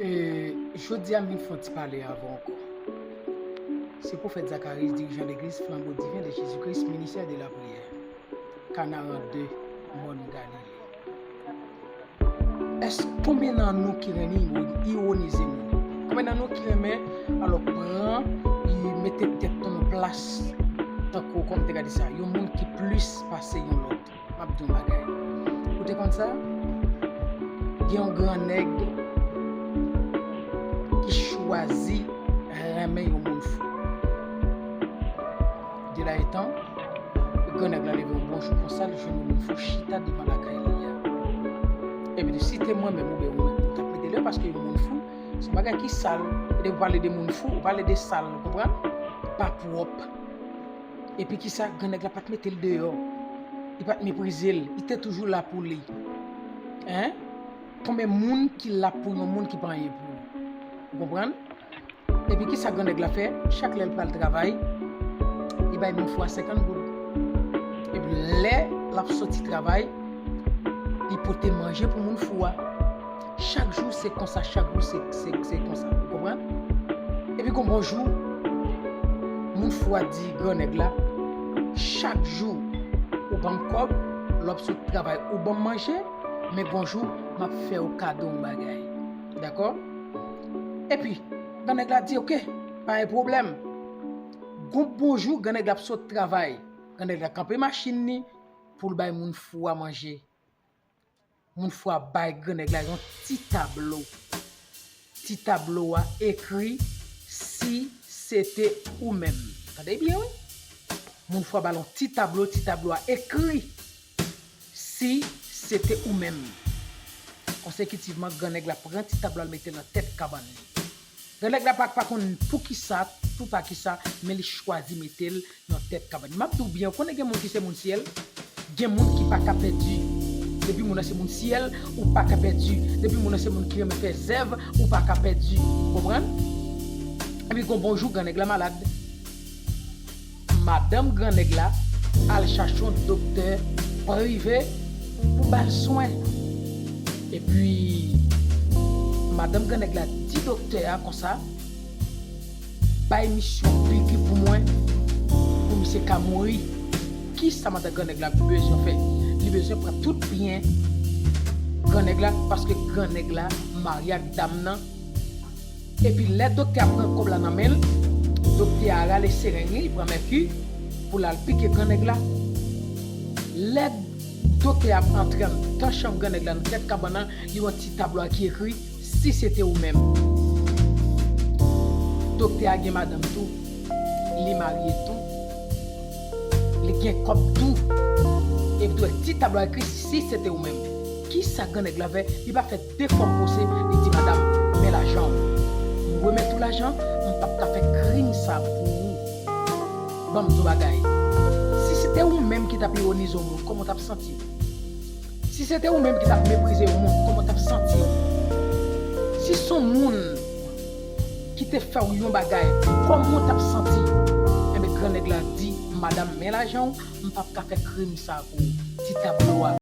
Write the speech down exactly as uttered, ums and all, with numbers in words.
E, jodi a, m vin fè yon ti pale avè w ankò. Se Pwofèt Zacharie, dirijan Legliz Flanbo Diven de Jezi Kris, Ministè de Lapriyè, Kanaran de, Mòn Galile. Èske konbyen nan nou ki renmen iwo-, iwonize moun? Konbyen nan nou ki renmen, alò, pran, i mete tèt nou nan plas, tankou, kòman m te ka di sa, yon moun ki plis pase yon lòt? M ap di yon bagay. Ou te konn sa? Gen yon gran nèg ki chwazi renmen yon moun fou. De la etan, gran nèg la leve yon bon jou konsa, li jwenn yon moun fou chita devan lakay li a. Epi si te mwen menm oubyen ou menm, ou t ap mete l deyò paske yon moun fou, se yon bagay ki sal. E depi w pale de moun fou, ou pale de sal, ou konprann? Pa pwòp. Epi kisa, gran nèg la pa t mete l deyò. Li pa t meprize l. Li te toujou la pou li. Hein? Konbyen moun ki la pou yon moun ki pa anyen pou ou? Ou konprann? Epi kisa gran nèg la fè? Chak lè l pral travay, li bay moun fou a senkant goud. Epi lè l ap soti travay, li pote manje pou moun fou a. Chak jou se konsa, chak jou se, se, se konsa. Ou konprann? Epi gon bon jou, moun fou a di gran nèg la, chak jou ou ban m kòb, lè w ap sot travay, ou ban m manje, men gon jou, m ap fè w kado yon bagay. Dakò? Epi, gran nèg la di, oke, pa gen pwoblèm. Gon bon jou, gran nèg la ap sot travay. Gran nèg la kanpe machin li pou l bay moun fou a manje. Moun fou a bay gran nèg la yon ti tablo. Ti tablo a ekri, "Si se te ou menm." Tande byen, wi. Moun fou a ba l yon ti tablo, ti tablo a ekri, "Si se te ou menm." Konsekitivman, gran nèg la pran ti tablo a, l mete l nan tèt kabann li. Gran nèg la pa, pa konn poukisa, pou pa kisa, men li chwazi mete l nan tèt kabann. M ap di w byen, ou konnen gen moun ki se moun syèl, gen moun ki pa ka pèdi. Depi moun nan se moun syèl, ou pa ka pèdi. Depi moun nan se moun ki renmen fè zèv, ou pa ka pèdi. Ou konprann? Epi gon bon jou, gran nèg la malad. Madanm gran nèg la al chache yon doktè prive pou ba l swen. Epi, madanm gran nèg la di doktè a konsa, "Bay misye yon piki pou mwen, pou misye ka mouri." Kisa madanm gran nèg la bezwen fè? Li bezwen pran tout byen gran nèg la, paske gran nèg la marye ak dam nan. Epi lè doktè a pran kòb la nan men l, doktè a rale sereng li, li pran mèki pou l al pike gran nèg la. Lè doktè a antre anndan chanm gran nèg la, nan tèt kabann nan, li wè yon ti tablo a ki ekri, "Si se te ou menm." Doktè a gen madanm tou, li marye tou, li gen kòb tou. Epi tou, ti tablo a ekri, "Si se te ou menm." Kisa gran nèg la fè? Li pa fè de fwa pwose, li di, "Madanm, men lajan w. M remèt ou lajan, m p ap ka fè krim sa pou ou. Ban m di w bagay. Si se te ou menm ki t ap iwonize yon moun, kòman w t ap santi w? Si se te ou menm ki t ap meprize yon moun, kòman w t ap santi w? Si se yon moun ki te fè w yon bagay, kòman w t ap santi?" Enben, gran nèg la di, "Madanm, men lajan w, m p ap ka fè krim sa pou ou." Ti tablo a.